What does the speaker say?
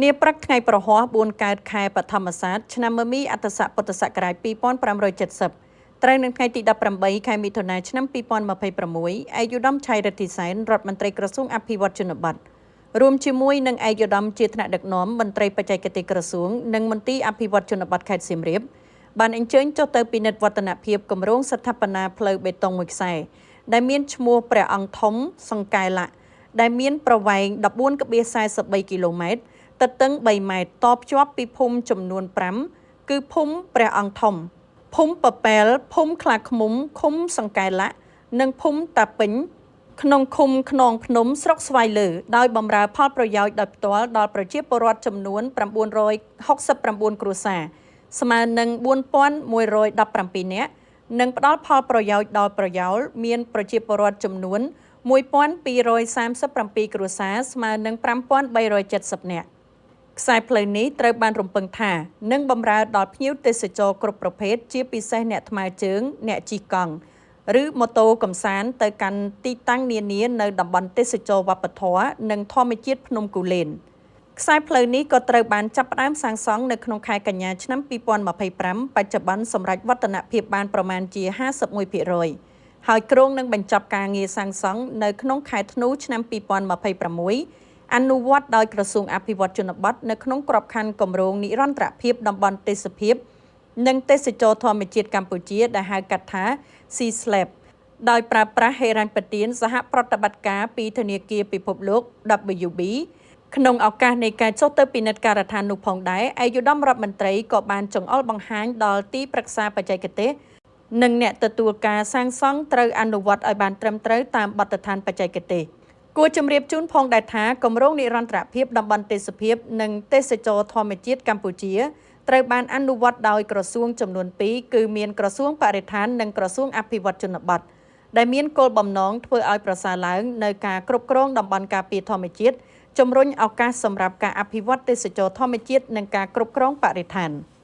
នាព្រឹកថ្ងៃព្រហស្បតិ៍4កើតខែបឋមសាទឆ្នាំមមីអត្តស័កពុទ្ធសករាជ2570ត្រូវនឹងថ្ងៃទី18ខែមិថុនាឆ្នាំ2026ឯកឧត្តមឆៃរិទ្ធីសែនរដ្ឋមន្ត្រីក្រសួងអភិវឌ្ឍជនបទរួមជាមួយនឹងឯកឧត្តមជាថ្នាក់ដឹកនាំមន្ត្រីបច្ចេកទេសក្រសួងនិងមន្ទីរអភិវឌ្ឍជនបទខេត្តសៀមរាបបានអញ្ជើញចុះទៅពិនិត្យវឌ្ឍនភាពគម្រោងស្ថាបនាផ្លូវបេតុងមួយខ្សែដែលមានឈ្មោះព្រះអង្គធំសង្កែលៈដែលមានប្រវែង14.43គីឡូម៉ែត្រទទឹង3ម៉ែត្រតភ្ជាប់ពីភូមិចំនួន5គឺភូមិព្រះអង្គធំភូមិពពែលភូមិខ្លាឃ្មុំឃុំសង្កែលៈនិងភូមិតាពេញក្នុងឃុំខ្នងភ្នំស្រុកស្វាយលើដោយបម្រើផលប្រយោជន៍ដោយផ្ទាល់ដល់ប្រជាពលរដ្ឋចំនួន969គ្រួសារស្មើនឹង4117នាក់និងផ្ដល់ផលប្រយោជន៍ដល់ប្រយោលមានប្រជាពលរដ្ឋចំនួន1237គ្រួសារស្មើនឹង5370នាក់ខ្សែផ្លូវនេះត្រូវបានរំពឹងថានឹងបម្រើដល់ភ្ញៀវទេសចរគ្រប់ប្រភេទជាពិសេសអ្នកថ្មើរជើងអ្នកជិះកង់ឬម៉ូតូកម្សាន្តទៅកាន់ទីតាំងនានានៅតំបន់ទេសចរវប្បធម៌និងធម្មជាតិភ្នំគូលែនខ្សែផ្លូវនេះក៏ត្រូវបានចាប់ផ្ដើមសាងសង់នៅក្នុងខែកញ្ញាឆ្នាំ2025បច្ចុប្បន្នសម្រាប់វឌ្ឍនភាពបានប្រមាណជា51%ហើយគ្រោងនឹងបញ្ចប់ការងារសាងសង់នៅក្នុងខែធ្នូឆ្នាំ2026អនុវត្តដោយក្រសួងអភិវឌ្ឍជនបទនៅក្នុងក្របខ័ណ្ឌគម្រោងនិរន្តរភាពតំបន់ទេសភាពនិងទេសចរធម្មជាតិកម្ពុជាដែលហៅកាត់ថា C-SLAP ដោយប្រើប្រាស់ហិរញ្ញប្បទានសហប្រតិបត្តិការពីធនាគារពិភពលោក WB ក្នុងឱកាសនៃការចុះទៅពិនិត្យការដ្ឋាននោះផងដែរឯកឧត្តមរដ្ឋមន្ត្រីក៏បានចង្អុលបង្ហាញដល់ទីប្រឹក្សាបច្ចេកទេសនិងអ្នកទទួលការសាងសង់ត្រូវអនុវត្តឲ្យបានត្រឹមត្រូវតាមបទដ្ឋានបច្ចេកទេសគួរជម្រាបជូនផងដែរថាគម្រោងនិរន្តរភាពតំបន់ទេសភាពនិងទេសចរធម្មជាតិកម្ពុជាត្រូវបានអនុវត្តដោយក្រសួងចំនួន2គឺមានក្រសួងបរិស្ថាននិងក្រសួងអភិវឌ្ឍជនបទដែលមានគោលបំណងធ្វើឲ្យប្រសើរឡើងនៅការគ្រប់គ្រងតំបន់ការពារធម្មជាតិជំរុញឱកាសសម្រាប់ការអភិវឌ្ឍទេសចរធម្មជាតិនិងការគ្រប់គ្រងបរិស្ថាន។